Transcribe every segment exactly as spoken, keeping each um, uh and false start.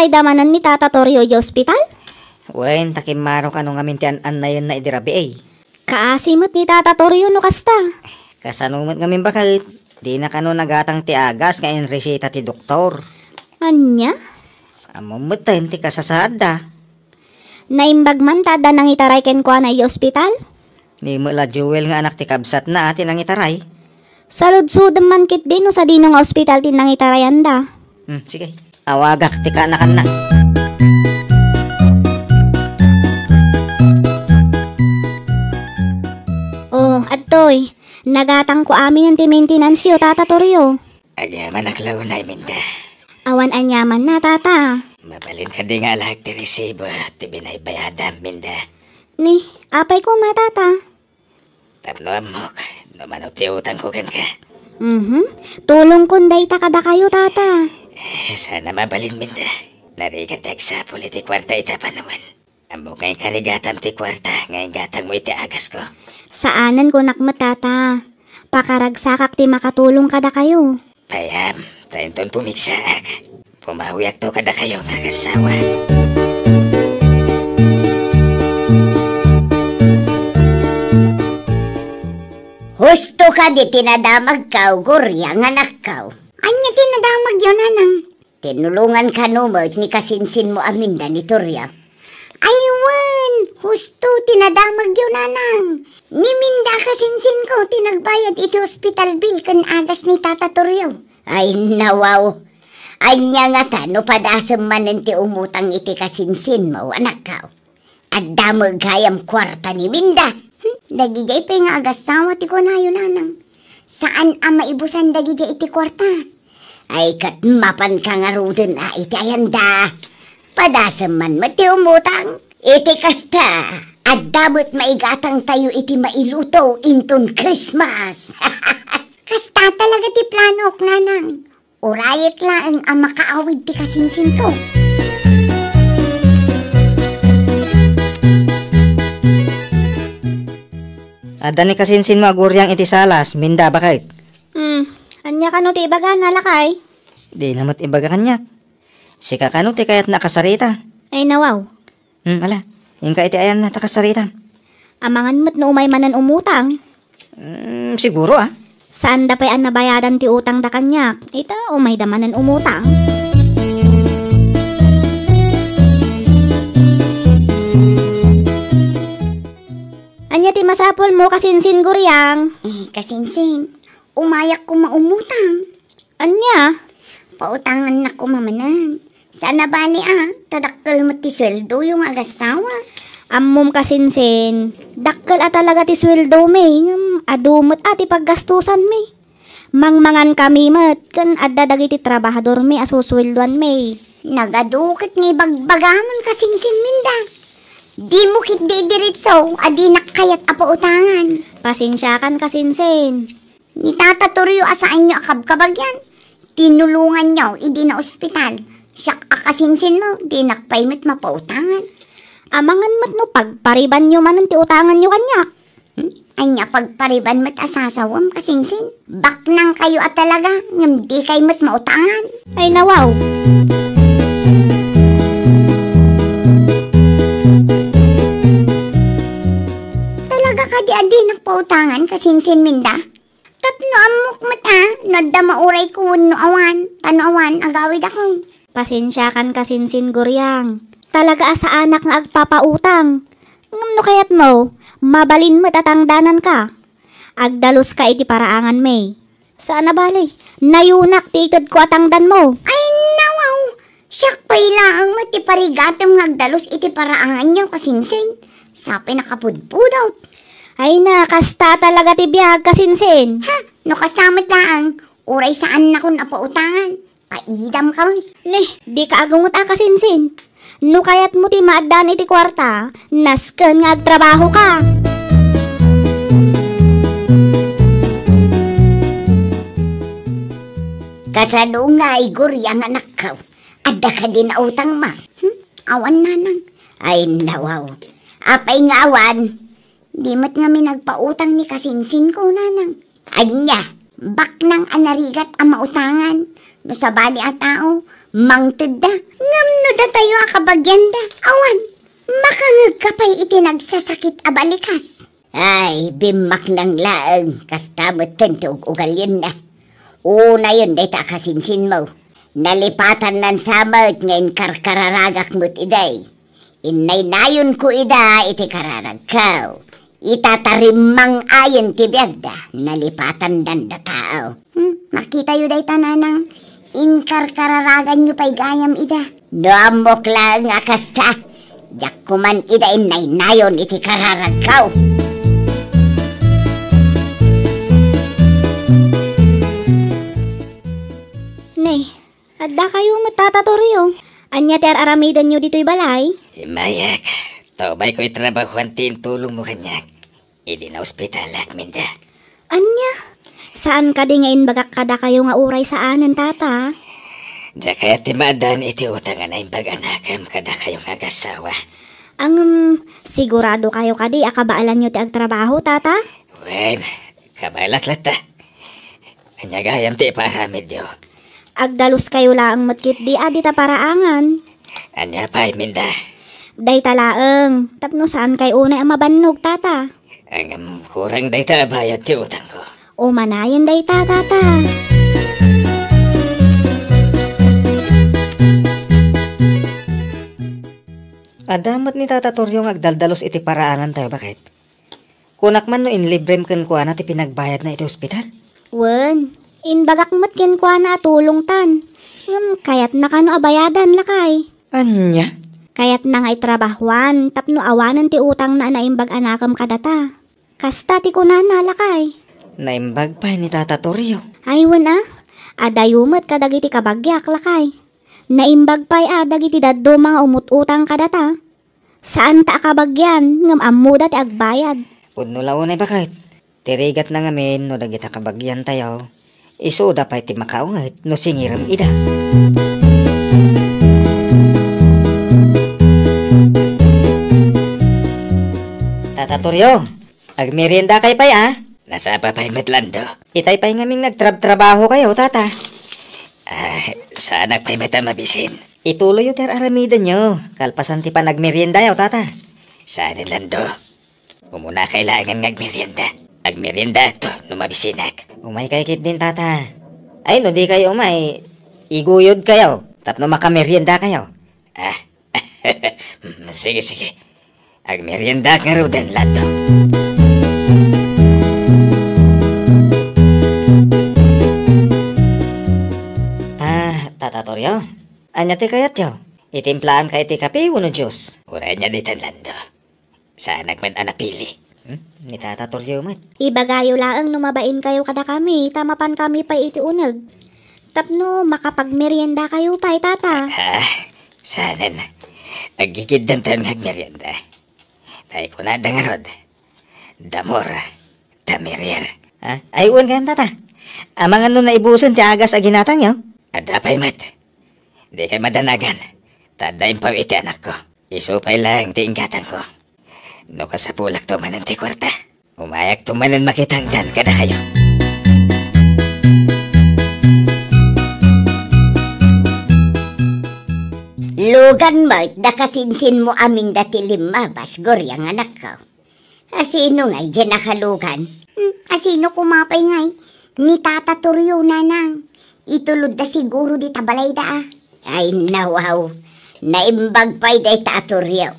Ay, damanen ni Tata Torio idiay ospital? Wen, ta kimmaro kano ngamin ti an-annayenna idi rabii. Kaasi met ni Tata Torio no kasta. Kasano met ngamin baket? Dina kano nagatang ti agas nga inresita ti doktor. Ania? Ammom metten ti kasasaadda. Naimbag man ta adda nangitaray kenkuana idiay ospital? Ni met la Joel nga anak ti kabsatna a ti nangitaray. Saludsodem man ketdi no sadino nga ospital ti nangitarayanda. Hmm, sige. Awagak ti kaanakanna. Oh, adtoy. Nagatangko aminen ti maintenance-yo, Tata Torio. Agyamanak la unay, Minda. Awan aniamanna, Tata. Mabalin kadi nga alaek ti resibo ti binaybayadam, Minda? Ni, apay koma, Tata? Tapno ammok no mano ti utangko kenka. Mhm. Tulongkon dayta kadakayo, Tata. Eh, saan a mabalin, Minda. Narigat ti agsapul iti kuarta ita panawen. Ammok nga inkarigatam ti kuarta nga inggatangmo iti agasko. Saanen, kunak met, Tata. Pakaragsakak ti makatulong kadakayo. Payam, ta inton pumigsaak, pumawiakto kadakayo nga agassawa. Husto kadi ti nadamagko, Gloria nga anakko. Ania ti nadamagyo, Nanang? Tinulongan kano met ni kasinsinmo a Minda ni Torio? Ay wen, husto ti nadamagyo, Nanang. Ni Minda a kasinsinko ti nagbayad iti hospital bill ken agas ni Tata Torio. Ay, nawaw. Ania ngata no padasem manen ti umutang iti kasinsinmo, anakko? Adda met gayam kuarta ni Minda. Hmm, dagidiay pay nga agassawa ti kunayo, Nanang. Saan a maibusan dagidiay iti kuarta. Ay, ket mapanka ngaruden a iti ayanda. Padasem man met ti umutang. Iti kasta, adda met maigatangtayo iti mailuto inton Christmas. Kasta talaga ti planok, Nanang. Urayek laeng a makaawid ti kasinsinko. Adda ni kasinsinmo a Guriang iti salas, Minda, baket? Hmm, ania kano ti ibagana, lakay? Dina met ibaga kaniak. Sika kano ti kayatna a kasarita? Ay, nawaw. Hmm, ala. Inka iti ayanna ta kasarita. Amangan met no umay manen umutang. Hmm, siguro, ah. Saanda pay a nabayadan ti utangda kaniak. Ita, umayda manen umutang. Ania ti masapulmo, kasinsin, Guriang? Eh, kasinsin, umayak koma umutang. Ania? Pautangannak koma manen. Saan a bali a, ta dakkel met ti sueldoyo nga agassawa. Ammom, kasinsin, dakkel a talaga ti sueldomi, ngem adu met a ti paggastosanmi. Mangmangankami met, ken adda dagiti trabahadormi a susueldoanmi. Nagadu ket nga ibagbagamon, kasinsin, Minda. Dimo ketdi idiretso a dinak kayat a pautangan. Pasensiakan, kasinsin. Ni Tata Torio a saanyo a kabkabagian, tinulonganyo idi naospital. Siak a kasinsinmo, dinak pay met mapautangan. Amangan met no pagparibanyo manen ti utanganyo kaniak. Hmm? Ania pagpariban met a sasawem, kasinsin? Baknangkayo a talaga, ngem dikay met mautangan. Ay, nawaw. Talaga kadi a dinak pautangan, kasinsin, Minda? Tapno ammok met a, no adda maurayko wenno awan, ta no awan, agawidakon. Pasensiakan, kasinsin, Guriang. Talaga a saanak nga agpapautang. Ngem no kayatmo, mabalin met a tangdananka. Agdaluska iti paraanganmi. Saan a bali, nayunak ti itedko a tangdanmo. Ay, nawaw! Siak pay laeng met ti parigatem nga agdalus iti paraanganyo, kasinsin. Sa pay nakapudpudot. Ay na, kasta talaga ti biag, kasinsin. Ha? No kasta met laeng, uray saannakon a pautangan. Paidam ka met. Ni, dika agungot a, kasinsin. No kayatmo ti maaddaan iti kuarta, nasken nga agtrabahoka. Kasano ngay, Guriang anakko? Adda kadi nautangmo? Hmm? Awan, Nanang. Ay, nawaw. Apay nga awan? Di met ngamin agpautang ni kasinsinko, Nanang. Ania, baknang a narigat a mautangan. No sabali a tao, Mangtedda, ngem no datayo a kabagianda, awan, makangegka pay iti nagsasakit a balikas. Ay, bimmaknang laeng, kasta metten ti ug-ugalienna. Unayen dayta a kasinsinmo. Nalipatannan sa met nga inkarkararagak met idiay. Innaynayonko ida iti kararagko. Itatarimmangayen ti biagda, nalipatandan da tao. Hmm, makitayo dayta, nanang, inkarkararaganyo pay gayam ida. No ammok laeng a kasta, diak koman ida innaynayon iti kararagko. Nay, adda kayo met, Tata Torio. Ania ti ar-aramidenyo ditoy balay? Immayak, ta umayko itrabahuan ti intulongmo kaniak. Idi naospitalak, Minda. Ania? Saan kadi nga imbagak kadakayo nga uray saanen, Tata? Diak kayat ti maaddaan iti utang a naimbag a anakem kadakayo nga agassawa. Ngem, sigurado kayo kadi a kabaelanyo ti agtrabaho, Tata? Wen, kabaelak latta. Ania gayam ti ipaaramidyo? Agdaluskayo laeng met ketdi a dita paraangan. Ania pay, Minda? Dayta laeng, tapno saankay unay a mabannog, Tata. Ngem kurang dayta a bayad ti utangko. Umanayen dayta, Tata. Adda met ni Tata Torio nga agdaldalus iti paraangantayo, baket. Kunak man no inlibrem kenkuana ti pinagbayadna iti ospital? Wen, imbagak met kenkuana a tulongtan. Ngem kayatna kano a bayadan, lakay? Ania? Kayatna nga itrabahuan tapno awanen ti utangna a naimbag a anakem kadata. Kasta ti kunana, lakay. Naimbag pay ni Tata Torio. Ay, wen a. Adayo met kadagiti kabagiak, lakay. Naimbag pay a dagiti dadduma nga umut-utang kadata. Saanta a kabagian, ngem ammoda ti agbayad. Pudno la unay, baket. Ti rigatna ngamin no dagita kabagiantayo, isuda pay ti makaunget no singirem ida. Tata Torio, agmeriendakay pay a? Nasapa pay met, Lando. Itay pay ngamin nagtrabtrabahokayo, Tata. Ah, saanak pay met a mabisin. Ituloyyo ti ar-aramidenyo, kalpasan ti panagmeriendayo, Tata. Saanen, Lando. Umunakay laengen nga agmerienda. Agmeriendaakto no mabisinak. Umaykay ketdin, Tata. Ay, no dikay umay, iguyodkayo tapno makameriendakayo. Ah, sige, sige. Agmeriendaak ngaruden, Lando. Ah, Tata Torio, ania ti kayatyo? Itimplaanka iti kape wenno juice? Uray ania ditan, Lando. Saanak met a napili. Hmm? Ni Tata Torio met. Ibagayo laeng no mabainkayo kadakami ta mapankami pay iti uneg. Tapno makapagmeriendakayo pay, Tata. Ah, saanen. Aggigiddentayon nga agmerienda. Tay kunada ngarud, "The more, the merrier." Ha? Ay, wen gayam, Tata. Amangan no naibusen ti agas a ginatangyo? Adda pay met. Dikay madanagan, ta adda impaw iti anakko. Isu pay laeng ti inggatangko. No kasapulakto manen ti kuarta, umayakto manen makitangdan kadakayo. Lugan met, dakasinsinmo amin dati limmabas, Guriang anakko. Asino ngay diay nakalugan? Hmm, asino koma pay ngay? Ni Tata Torio, nanang. Itulodda siguro dita balayda, a. Ay, nawaw. Naimbag pay dayta a Torio.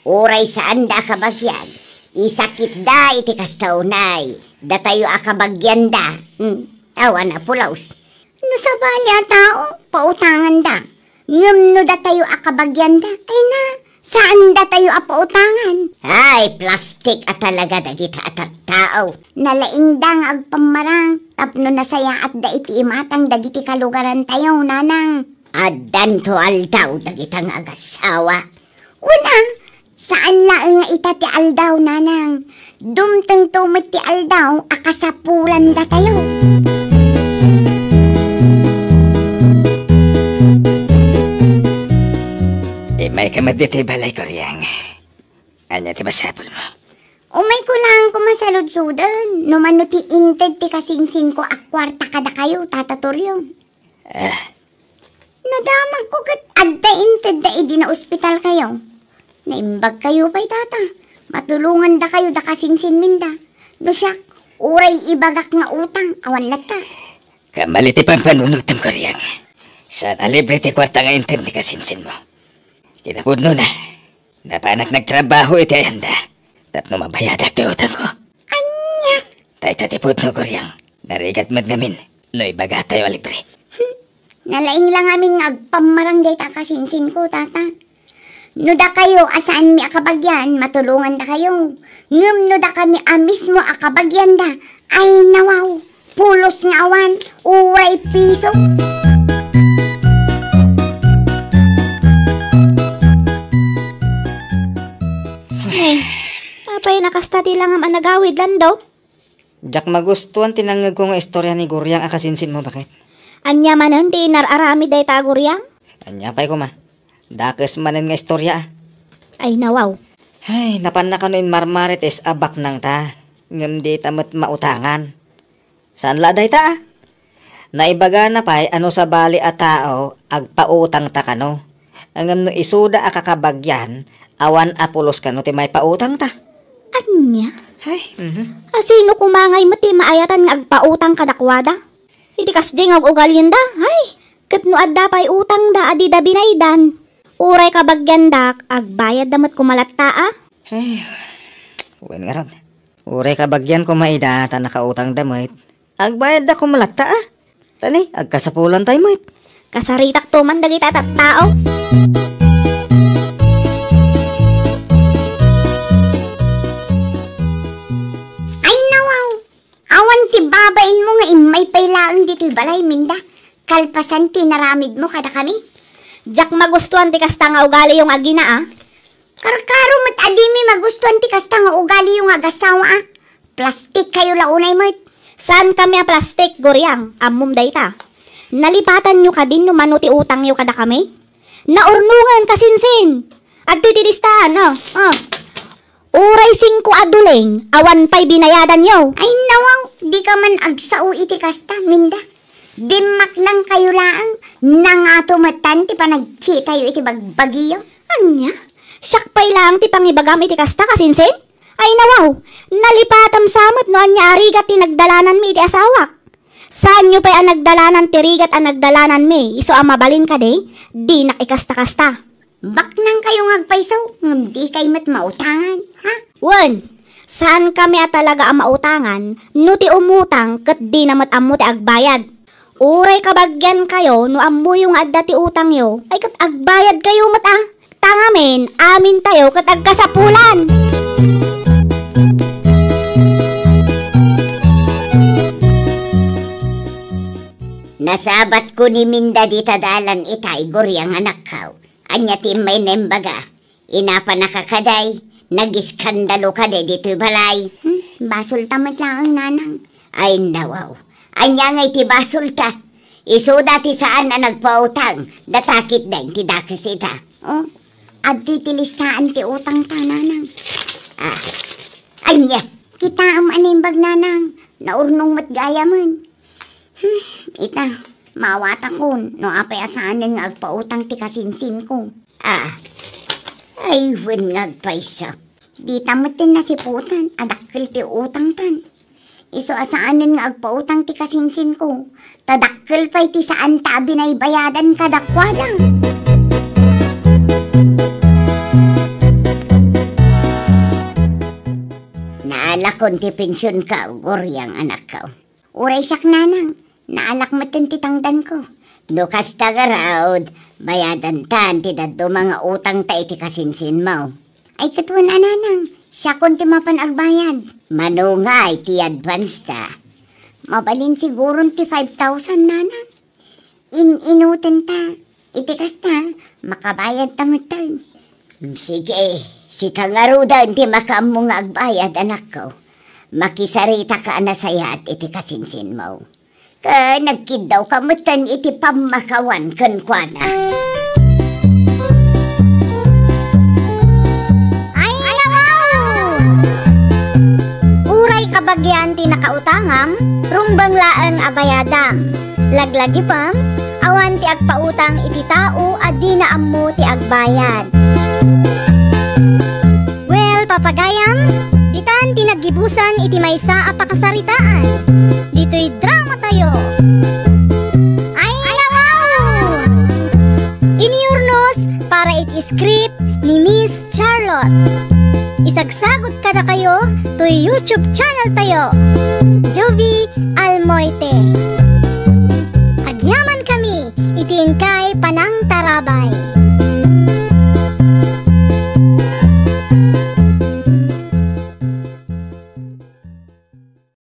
Uray saanda a kabagian, isakitda iti kasta unay datayo a kabagianda. Hmm, awan a pulos. No sabali a tao, pautanganda. Ngem no datayo a kabagianda, ay na, saan datayo a pautangan. Ay, plastik a talaga dagita a tattao. Nalaingda nga agpammarang tapno nasayaatda iti imatang dagiti kalugarantayo, nanang. Addanto aldaw dagita nga agassawa. Wen a, saan laeng nga ita ti aldaw, nanang. Dumtengto met ti aldaw a kasapulandatayo. Immayka met ditoy balay, Guriang. Ania ti masapulmo? Umayko laeng koma saludsuden no mano ti inted ti kasinsinko a kuarta kadakayo, Tata Torio. Ah, Nadamagko ket adda intedda idi naospitalkayo. Naimbagkayo pay, tata. Matulongandakayo da kasinsinminda. No siak, uray ibagak nga utang, awan latta. Kammali ti pampanunotem, Guriang. Saan a libre ti kuarta nga inted ni kasinsinmo. Kinapudnona, napanak nagtrabaho iti ayanda tapno mabayadak ti utangko. Ania? Dayta ti pudno, Guriang. Narigat met ngamin no ibagatayo a libre. Hmm. Nalaing la ngamin nga agpammarang dayta a kasinsinko, tata. No dakayo a saanmi a kabagian, matulongandakayo. Ngem no dakami a mismo a kabagianda, ay nawaw, pulos nga awan, uray piso. Ay, apay nakasta ti langam a nagawid, Lando? Diak magustuan ti nangngegko nga istorya ni Guriang a kasinsinmo, baket. Ania manen ti inar-aramid dayta a Guriang? Ania pay koma? Dakes manen nga istorya, a. Ay, nawaw. Ay, napanna kano inmarmarites a baknangta, ngem dita met mautangan. Saan la dayta, a? Naibagana pay a no sabali a tao, agpautangta kano. Ngem no isuda a kakabagian, awan a pulos kano ti maipautangta. Ania? Ay, mhm. A sino koma ngay met ti maayatan nga agpautang kadakuada? Iti kasdiay nga ug-ugalienda, ay, ket no adda pay utangda a dida binaydan, uray kabagiandak, agbayadda met koma latta, a? Ay, wen ngarud. Uray kabagian koma ida ta nakautangda met, agbayadda koma latta, a? Ta ni, agkasapulantay met. Kasaritakto man dagiti a tattao. Ay, nawaw! Awan ti babainmo nga immay pay laeng ditoy balay, Minda, kalpasan ti inaramidmo kadakami. Diak magustuan ti kasta nga ugaliyo nga agina, a. Karkaro met a dimi magustuan ti kasta nga ugaliyo nga agasawa, a. Plastik kayo la unay met. Saan kami a plastik, Guriang? Ammom dayta. Nalipatanyo kadin no mano ti utangyo kadakami? Naurnongen, kasinsin! Adtoy ti listaan, o, o. Uray singko a duleng, awan pay binayadanyo. Ay, nawaw, dika man agsao iti kasta, Minda. Dimmaknangkayo laeng, nangato metten ti panagkitayo iti bagbagiyo. Ania? Siak pay laeng ti pangibagam iti kasta, kasinsin? Ay, nawaw, nalipatam sa met no ania a rigat ti nagdalananmi iti asawak. Saanyo pay a nagdalanan ti rigat a nagdalananmi, isu a mabalin kadi, dinak ikasta-kasta. Baknangkayo nga agpayso, ngem dikay met mautangan, ha? Wen, saankami a talaga a mautangan, no ti umutang ket dina met ammo ti agbayad. Uray kabagiankayo no ammoyo nga adda ti utangyo, ay ket agbayadkayo met a. Ta ngamin, amintayo ket agkasapulan. Nasabatko ni Minda dita dalan itay, Guriang anakko. Ania ti immay naimbagam? Inapanaka kadi? Nagiskandalo kadi ditoy balay? Hmm, basolta met laeng, nanang. Ay, nawaw. Ania ngay ti basolta? Isuda ti saan a nagpautang, data ketdin ti dakes ita. O, adtoy ti listaan ti utangta, nanang. A, ania? Kitaem a naimbag, nanang. Naurnong met gayamen. Hmm, ita, maawatakon no apay a saanen nga agpautang ti kasinsinko. A, ay, wen nga agpayso. Dita metten nasiputan a dakkel ti utangtan. Isu a saanen nga agpautang ti kasinsinko, ta dakkel pay ti saanta a binaybayadan kadakuada. Naalakon ti pensionko, Guriang anakko. Uray siak, nanang, naalak metten ti tangdanko. No kasta ngarud, bayadantan ti dadduma nga utangta iti kasinsinmo. Ay, ket wen a, nanang, siakon ti mapan agbayad. Mano ngay ti advance ta? Mabalin siguron ti five thousand, nanang. In-inutenta. Iti kasta, makabayadta metten. Sige, sika ngaruden ti makaammo nga agbayad, anakko. Makisaritaka a nasayaat iti kasinsinmo. Ken agkiddawka metten iti pammakawan kenkuana. Ay, nawaw! Uray kabagian ti nakautangam, rumbeng laeng a bayadam. Laglagipem, Awan ti agpautang iti tao a dina ammo ti agbayad. Well, papagayam, ditan ti naggibusan iti maysa a pakasaritaan. Ditoy drama tayo. Ay, nawaw! Iniyurnos para iti script ni Miss Charlotte. Isagsagot kadakayo toy YouTube channel tayo, Jovie Almoite.